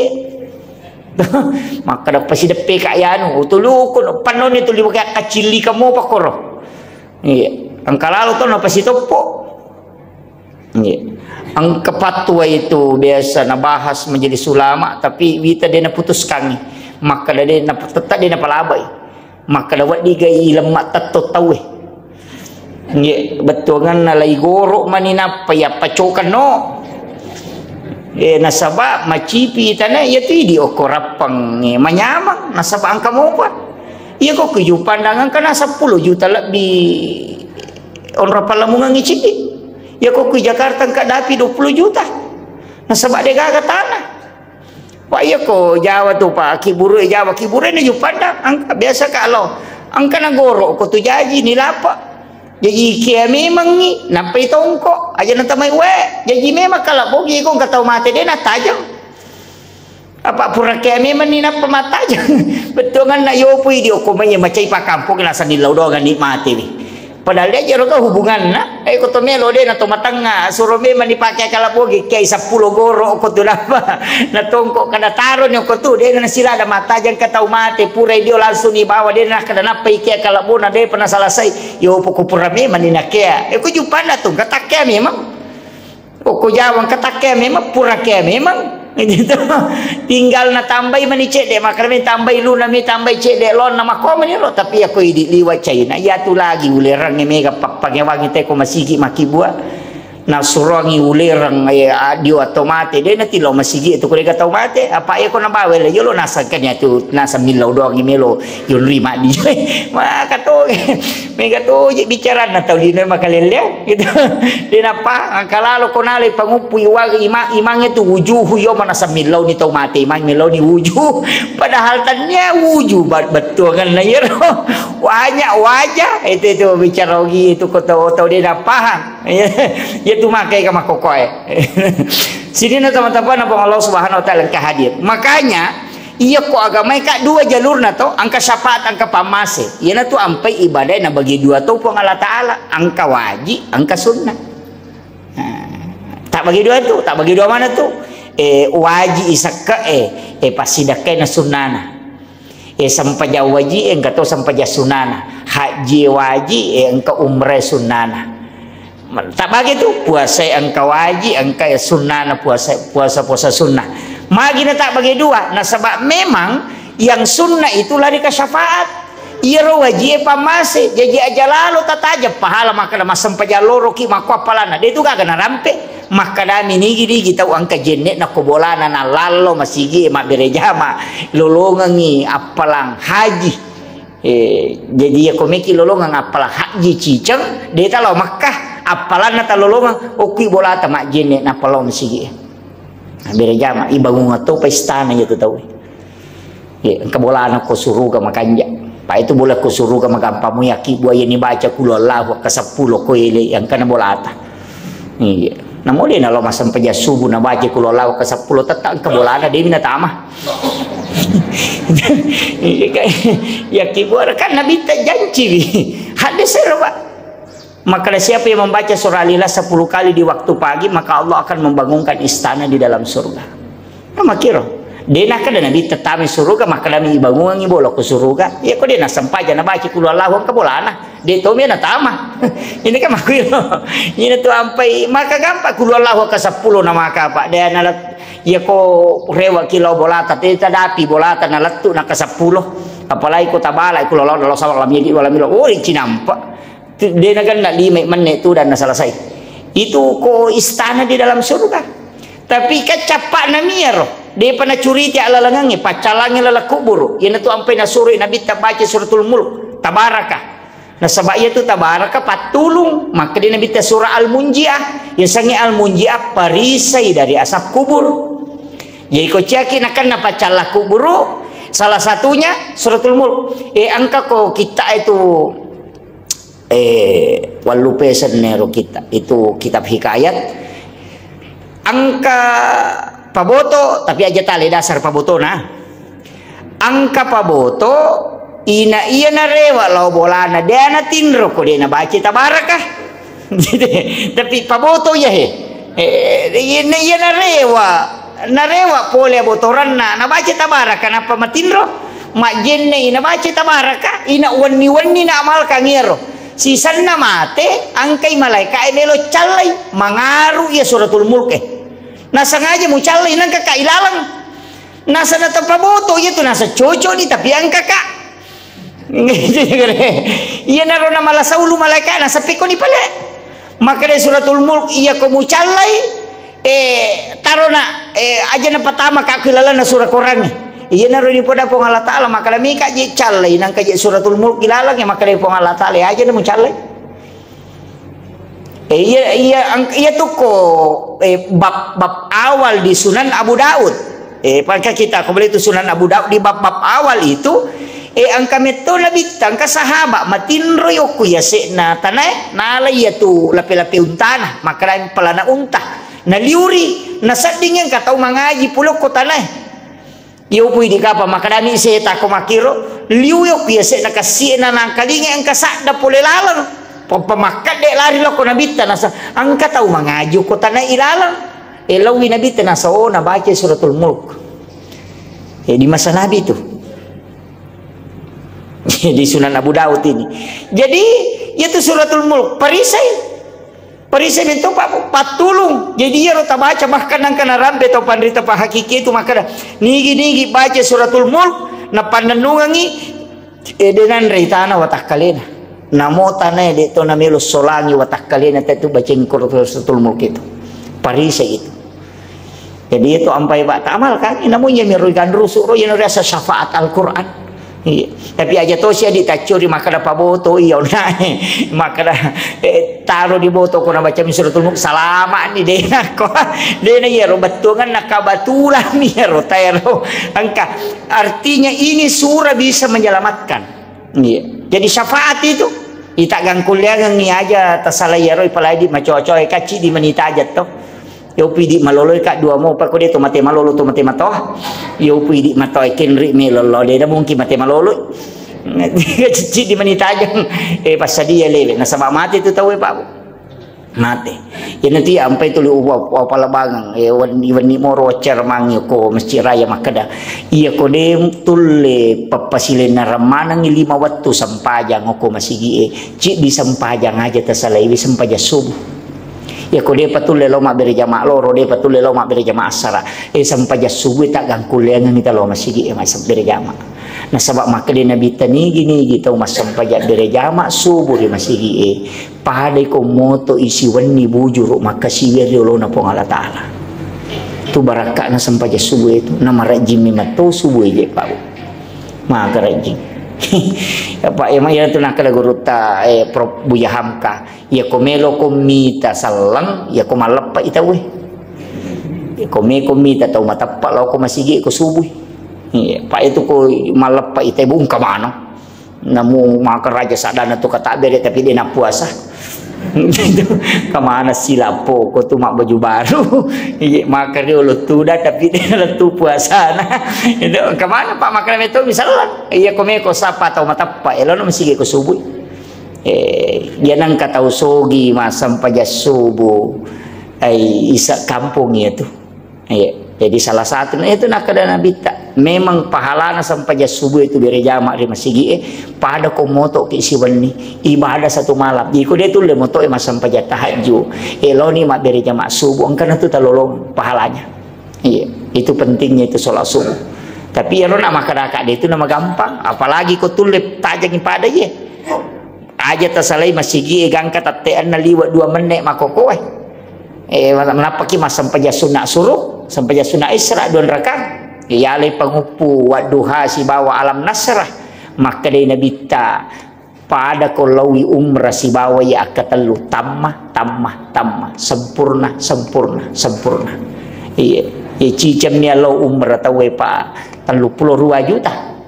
Makkada pasideppe ka yanu, utuluku pannoni tuli wake kaccilli kamo pakoro. Iya, engka lalo to napasitoppo. Iya. Engka fatwa itu biasa nabahas majelis ulama, tapi wita de naputuskangi. Makkada de nap-, tetap de napalabai. Makkada wedding gai lemma tetto tauwe. Iya, bettuanganna lai goro mani nappa ya pacokan no. Eh, nasaba macipi tane iya tu idi okko rappang, eh, manyamang, nasaba engka mopa. Iya ko kuju pandang engka na seppulo juta lebbi onrong pallamungengngi ciddi. Iya ko ku Jakarta engka dapi dua puluh juta. Nasaba de gaga tanah. Wa iya ko Jawa tu, Pak, kiburu Jawa, kiburu na ju pandang. Engka biasa ka lo. Engka na goro ko tu jaji ni lapa. Jaji kia memengngi, nampai tongko, aja na tamai we. Jaji memang kala bogi ko engka tau mate de na tajang. Apa pura kea memang ni nappa mattajang. Bettuanganna yopoi dio ko mai macai pakampong nasa nillau doang ni mate ni. Padahal dia jero ka hubunganna. Eh, ko to melo de na to matengnga, suro memang ni pake kala bogi, kiai seppulo goro ko tu napa. Na tongko kada taro ni ko tu, de na sila ada mattajang ka tau mate, pura dio langsung ni bawa de na kada nappa ikia kala bona de pernah selesai. Yo poko pura memang ni nakea. Eh, ko jupanna tu, katakkea memang. Okko Jawa engka takkea memang, pura kea memang. Gitu. Tinggal na tambai mani cedde, makkada mi tambai luna mi, tambai cedde lonna, makko mani lo. Tapi iya ko idi liwa Cina, iya tu lagi ulerangnge mega pappangewangi teko masigi makkibua. Nasuroangi ulerang, eh, adio atau mate, de na tilo masigi tu ko de ga tau mate. Apa iya ko na bawa le, yolo nasang kan iya tu, nasang millau doang melo, yonri madi. Maka to, mega to je bicaranna tau lino makalelle. Gitu. De nappa, engka lalo ko nalai panguppu iwa-, ima-, imangnge tu wujuhu yo manasa millau ni tau mate, imang millau ni wujuh. Padahal tania wujuh bat-, bettuanganna iyaro. Banyak wajah, itu, itu bicara ogi itu ko tau, tau de napahang. Iya tu makai ka makokoe. Sini na teman-teman apa Allah Subhanahu wa Ta'ala engka hadir. Makanya, iya ko agamae ka dua jalurna to, engka syafaat, engka pammase. Iyanatu ampai ibadae nabagi dua to Puang Allah Ta'ala, engka waji, engka sunnah. Nah, tak bagi dua tu, tak bagi dua mana tu? Eh, waji isekke, eh, eh, passidakkai na sunnana. Eh, sempajang waji, eh, engka to sempajang sunnana. Haji waji, eh, engka umrah sunnana. Tabagi tu, puasa engka waji, engka sunnana puasa, puasa-puasa sunnah. Magi na tak bagi dua, nasaba memang yang sunnah itu lari ke syafaat. Iyaro wajie pammase, jaji aja lalo tataja pahala makkada massempajang loroki makko appalanna. De tu gaga narampe. Makkadami nigi-nigi tau engka jenne nakko bolana na lallo masigi mabbere jama lolongengi appalang haji. Eh, jadi iya ko meki lolongeng appalang haji ciceng, de ta lao Makkah, appalanna ta lolongeng, okki bolata majjenne nappa lao masigi. Bere jama, ibangunga topa istana iya tu tau. Iya, engka bolana ko suruga makanja. Pak, itu bola ko suruga magampa mu yaki buaya ni baca kulo Allahu ke seppulo ko ele yang kena bolata. Iya. Namo de nalo massempajang subuh na baca kulo Allahu ke seppulo tetap ke bolana de mina tama. Iya, kan? Yaki buara kan Nabi tak janci wi. Hadis ero, Pak. Maka siapa yang membaca surah Al-Ikhlas sepuluh kali di waktu pagi, maka Allah akan membangunkan istana di dalam surga. Nah, makiro. De nakkeda Nabi tetami suruga, makkeda mi ibangungangi bola ku suruga. Iya ko de nasempaja nabaca kulo Allahu engka bolana. De tomi natama. Ini kan makiro. Ini tu ampai maka gampang kulo Allahu ke seppulo na maka, Pak. De na let-, iya ko rewa kilo bolata, te tadapi bolata na lettu na ke seppulo. Apalagi ko tabala kulo Allahu, Allahu samad, lam yalid walam yulad. Oh, cinampa. Tu, de nagenna lima menne tu dan selesai. Itu ko istana di dalam surga. Tapi kan cappa'na miyaro. Depa nacuriti alalangangnge, paccalangngi laleng kuburu. Iyanatu ampai nasuro Nabi tabaca suratul Mulk, Tabaraka. Nasaba iyatu Tabaraka pattulung. Makkeda Nabi ta surah Al-Munjiah. Yasengnge Al-Munjiah parisai dari asap kubur. Jadi ko ciaki nakenna paccalla kuburu, salah satunya suratul Mulk. Eh, engka ko kitta itu Eh, wallupe sennero kita, itu kitab hikayat. Engka paboto, tapi aja tale dasar pabotona. Engka paboto, ina iya narewa lao bolana, de natinro ko de nabaca tabaraka. Tapi paboto iya he. Eh, iya, iya narewa, narewa pole abotoranna, nabaca tabaraka, nappa matinro. Majjennei nabaca tabaraka, ina wenni-wenni naamalkan iyaro. Sisenna mate, engkai malaika e melo callai, mangaru iya suratul mulk e. Nasengaja mucallai, nengka ka ilaleng. Nasana tepa boto iya tu, nasa cocok ni, tapi engka ka. Iyanaro namalasa ulu malaika'na, seppikoni pale. Makkeda suratul mulk, iya ko mucallai, eh, tarona, eh, aja napatama ka ku lalenna sura korangnge. Iyanaro nipoda Puang Allah Ta'ala, makkeda mika je callai, nangka je suratul mulk ilaleng, makkeda Puang Allah Ta'ala, aja na mucallai. Eh, iya, iya, ang-, iya tu ko, eh, bab, bab awal di Sunan Abu Daud. Eh, pangka kita kembali tu Sunan Abu Daud, di bab-bab awal itu, eh, engka metto nabitta, engka sahabat matinro yokku yase'na tanae, nala iya tu lape-lape untana, makkeda pelana unta. Naliuri, nasedding engka tau mangaji pole ko tanae. Iya upu idi kapang, makkedami seta ko makkiro, liu yokku yase'na kassie na nangkalinga engka sadda pole laleng. Pa-, pamakkedde lari lokko nabitta, nasa engka tau mangaji ko tanae ilaleng. Eh, laowi nabitta, nasa, oh, nabaca suratul mulk. Eh, di masa nabi tu. Di Sunan Abu Daud ini. Jadi, itu suratul mulk. Parisai. Parisai mento pa-, pattulung. Jadi, iyaro tabaca, bahkan nangka narampe tau panrita pahakiki itu makkeda, nigi-nigi baca suratul mulk, napannennungangi, eh, de nanrei tana watakkalena. Namo tanae de to namelo solangi watakkalena, te tu baca suratul mulk itu. Parisai itu. Jadi itu ampai, Pak, taamalkan, namu iya miro iganrusu ro, iya riasa syafaat Al-Quran. Iya. Tapi aja tosi adi taccuri makkeda paboto iya onae. Makkeda, eh, taro di boto ko nabaca mi suratul mulk, salama ni, de nakko. De na iya ro bettuangan na kabatulan iya ro taero. Engka artinya ini surah bisa menyelamatkan. Iya. Jadi syafaat itu, ita gangkulleangengngi aja tasala iyaro, ipalai di macoa-coa, kacci di manita aja to. Yo pidi malolo ka dua mo, pa ko de to mate malolo to mate matoa. Yo pidi matoa kenri mi lolo, de da mungkin mate malolo. Kacci di manita aja. Eh, passadia lewe. Nasaba mate tu tau e, Pak. Mate. Iyanatu iya ampai tuli uwa-, uwa palabangeng, eh, wenni-wenni moro waccaramang ko Masjid Raya makkeda, iya ko de tulle pappasilenna remanengngi lima wettu sempajang ko masigi e, ciddi sempajang aja tasalaiwi sempajang subuh. Iya ko de patulle lao mabbere jama loro, de patulle lao mabbere jama assara, eh, sempajang subuh taggangkulleangengngi ta lao masigi e, mabbere jama. Nasaba makkeda Nabi, tanigi-nigi tau massempajang bere jama subuh ri masigi e. Padai ko moto isi wenni bujuru makkasiwiang ri olona Puang Allah Ta'ala. Tu barakka'na sempajang subuh itu, namarajjing mi matto subuh e je pau. Makarajjing. Apa emang iya tu nakkeda gurutta, eh, Prof Buya Hamka. Iya ko melo ko mita selleng, iya ko malleppa i tau e. Iya ko me ko mita tau mateppa lao ko masigi ko subuh. Iya, pa itu ko malleppa i tau e bungka mano. Namu maka raja sadana tu katabbere tapi de' napuasa. Kemana silappo ko tu mak baju baru. Iya, maka riolo tuda tapi de' lettu puasana. Itu kemana Pak, maka meto misalnya. Iya, ko meko sapa tau matappa, elono masigi ko subuh. Eh, iya nangka tau sogi massempajang subuh. Ai, isa kampung iya tu. Iya. Jadi salah satu, nah, itu nakkeda Nabitta. Memang pahalana sempajang subuh itu berejama ri masigi, eh, pada ko moto ki siwenni, ibadah satu malam. Jadi ko de' tulle moto e massempajang tahajud, eloni mabbere jama subuh, engkana tu talolong pahalanya. Iya, itu pentingnya itu sholat subuh. Tapi iyaro na makkadaka de' tu na magampang, apalagi ko tulle tajangi pada, iya. Aja tasalai masigi e gangka tatteanna liwa dua menne' makkokkoe. Eh, manappaki massempajang sunna suruh, sempajang sunna Isra dua rakaat. Iyalai panguppu wadduha sibawa alam nasrah. Makkedai Nabitta, pada ko laowi umrah sibawa iya akkatellu, tamma, tamma, tamma, sempurna, sempurna, sempurna. Iya, iya cicemmi lao umrah tauwe pa telluppulo dua juta.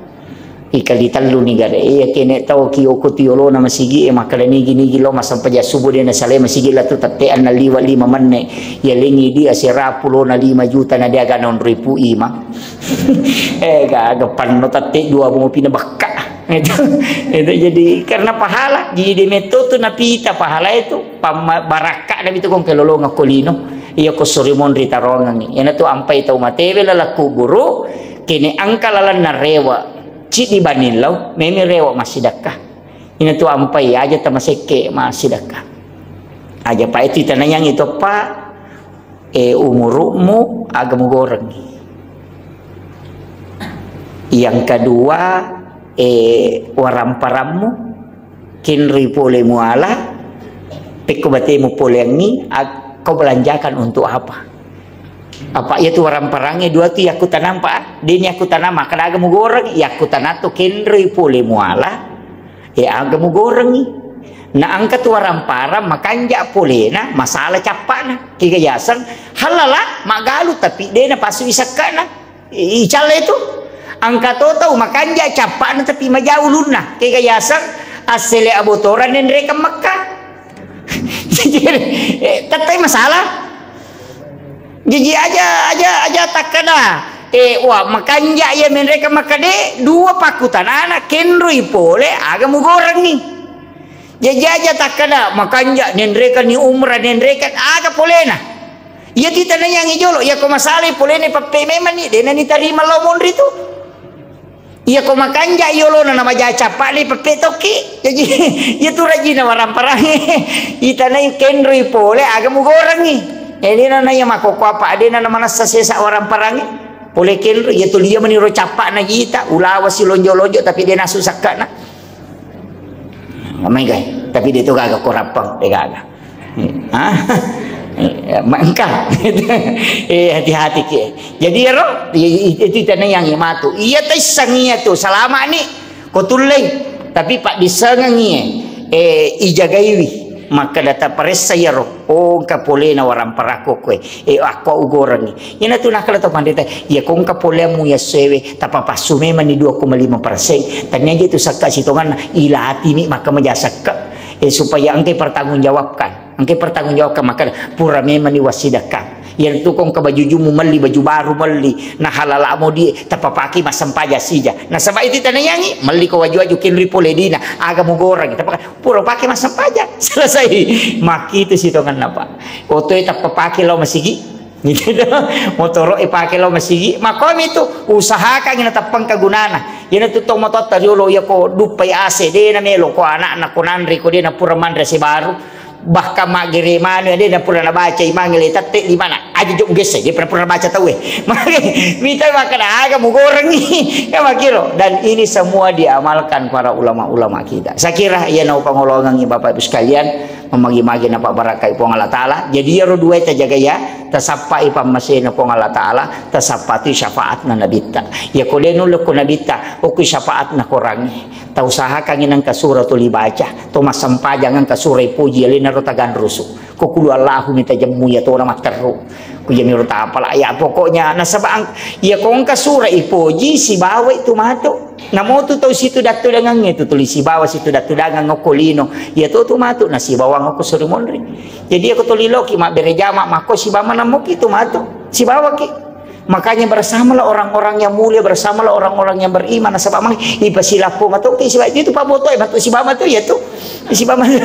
Ikali tellu ni gare. Iya kene tau ki oko tiolona masigi e, makkeda nigi-nigi lo massempajang subuh de' nasalai masigi la tu tatteanna liwa lima menne'. Iya lengi di asera pulona lima juta na de' aga naonroi pu imang. Eh, gaga panno tatte dua mopi na bakka. Itu, itu jadi karena pahala. Jadi de' metto tu napita pahala itu. Pamma-, barakka na itu kong kelolonga ko lino. Iya ko sori monri tarongangi. Iyana tu ampai tau matewe laleng kuburu, kene engka lalenna rewe'. Ciddi baning lao, memi rewe' massidekka. Ina tu ampai aja tamasekke massidekka. Aja pa itu tanayang itu pa, eh, umuru'mu aga mugorengngi. Yang kedua, eh, waramparammu, kenroi pole muala, pekko batemu poleangngi, ak-, kau belanjakan untuk apa? Apa iya tu waramparangnge dua tu yakkutanang pa, deni yakkutanang makkeda aga mugoreng, yakkutanang tu kenroi pole muala, e aga mugorengngi. Na engka tu waramparang makanja polena, masalah cappana. Kega yaseng, halala, magalu tapi dena pasu isakkana. I-, icalle tu. Engka to tau makanja cappana tapi majau ulunna. Kega yaseng, assele abotoran nenrekeng Mekka. Jadi, eh, tettai masalah. Jaji aja, aja, aja takkeda, eh, wa, makanja iya menreka makkade, dua pakkutanana, kenroi pole, aga mugorengngi. Jaji aja takkeda, makanja nenrekanni umrah, nenrekan, aga polena. Iya tita nayangi jolo, iya ko masalai polena pappe memanni, dena nitarima lao monri tu. Iya ko makanja yolona na maja cappa'ni peppe tokki. Jaji, iya tu rajina waramparangnge. Itanai kenroi pole aga mugorengngi. Elina na iya makkokko apa adena na manessa sesa waramparangnge. Pole kenroi, iya tu lia mani ro cappa'na jita, ulawa silonjo-lonjo tapi dena susakkana. Amai gai, tapi de to gaga ko rappang, de gaga. Ah, mangka. Eh, hati-hati ki. Jadi ero, i-, i-, itu tanayang matu. Iya taissang iya tu, salama ni, ko tullei. Tapi paddissengeng iya, eh, ijagaiwi. Maka data paressa iyaro. Oh, engka polena waramparakko koe. Eh, akko ugorengngi. Iyana tu nakkeda to pandita, iya ko engka poleammu iya sewe, tapapassu memanni dua koma lima persen. Tania je tu sakka sitonganna, ilatimi makka maja sakka. Eh, supaya engka pertanggungjawabkan. Engka pertanggungjawabkan makka pura memanni wassidekka. Iyana tu ko engka baju jumu melli, baju baru melli, na halala modi, tapapaki massempajang sija. Nasaba itu tanayangi, melli ko waju-waju kenri pole dina, aga mugoreng, tapaka-, pura pake massempajang. Selesai. Makkitu sitonganna, Pak. Otoe tappa pake lao masigi. Gitu do. Motoro e pake lao masigi. Makomi tu usahakan ina tappang kagunana. Ina tu tong mototta riolo iya ko duppai ase, de na melo ko anakna ko nanre ko de na pura manre ase baru. Bahkan maggere manu de na pura nabaca imangnge le tette limana. Aja jok gesse, de pura pura baca tau e. Maka mita makkeda aga mugorengngi. Ya makiro. Dan ini semua diamalkan para ulama-ulama kita. Saya kira iya nau pangolongangi Bapak Ibu sekalian. Mamagi-magi napabarakai Puang Allah Ta'ala. Jadi, iyaro dua tajaga iya, tasappai pammasena Puang Allah Ta'ala, tasappatui syafaatna Nabitta. Iya ko de nulle ko Nabitta, okui syafaatna korangnge. Tausahakangi nengka sura tuli baca, to massempajang engka sura ipoji, alena ro taganrusu. Ko kulu Allahu mi tajemmu iya tona matteru. Ku jami ro tapala. Ya, pokoknya nasaba ang-, iya ko engka sura ipoji, sibawai tu matu. Namotu tau situdattudangangnge tu tuli sibawa situdattudangang okko lino. Iya to tu matu nasibawang okko suri monri. Jadi iyako tuli loki mabbere jama makko sibawa manammoki tu matu. Sibawaki. Makanya bersamalah orang-orang yang mulia, bersamalah orang-orang yang beriman. Nasaba mang ipasilappo matoki sibawa itu paboto matu sibawa matu iya tu. Sibawa matu.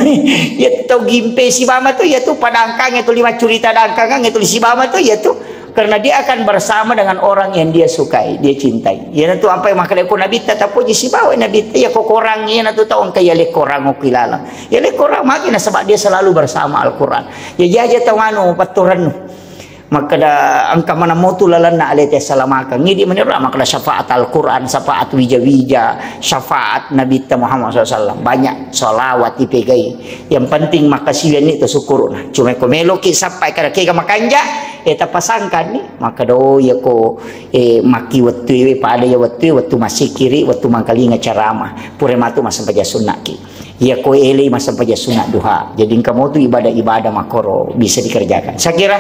Iya tau gimpe sibawa matu iya tu padangkang itu lima curita dangkangang itu sibawa matu iya tu. Karena dia akan bersama dengan orang yang dia sukai, dia cintai. Iyanatu ampai makkeda ko Nabitta tapoji sibawa Nabitta, iya ko korang iyanatu tau engka iya le korang okki laleng. Iya le korang magi nasaba dia selalu bersama Al-Quran. Ya jaja tau anu patturannu. Makkeda engka mana motu lalenna alete salamakang. Ngidi menira makkeda syafaat Al-Quran, syafaat wija-wija, syafaat Nabitta Muhammad sallallahu alaihi wasallam. Banyak salawat dipegai. Yang penting makkasiwianni to syukurna. Cuma ko meloki sappai kada kega makanja, eh tapasangkanni. Makkeda, oh, iya ko, eh, makki wettue, pada iya wettue, wettu massikiri, wettu mangkalinga ceramah. Pura matu massempajang sunnaki. Iya ko elei massempajang sunna duha. Jadi engka motu ibadah-ibadah makoro bisa dikerjakan. Saya kira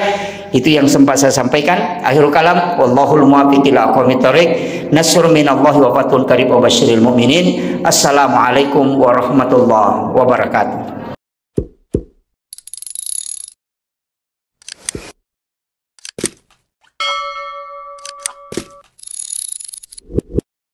itu yang sempat saya sampaikan. Akhirul kalam, wallahul muwaffiq ila aqwamit thariq. Nasrun minallahi wa fathun qarib wa basyiril mu'minin. Assalamualaikum warahmatullahi wabarakatuh.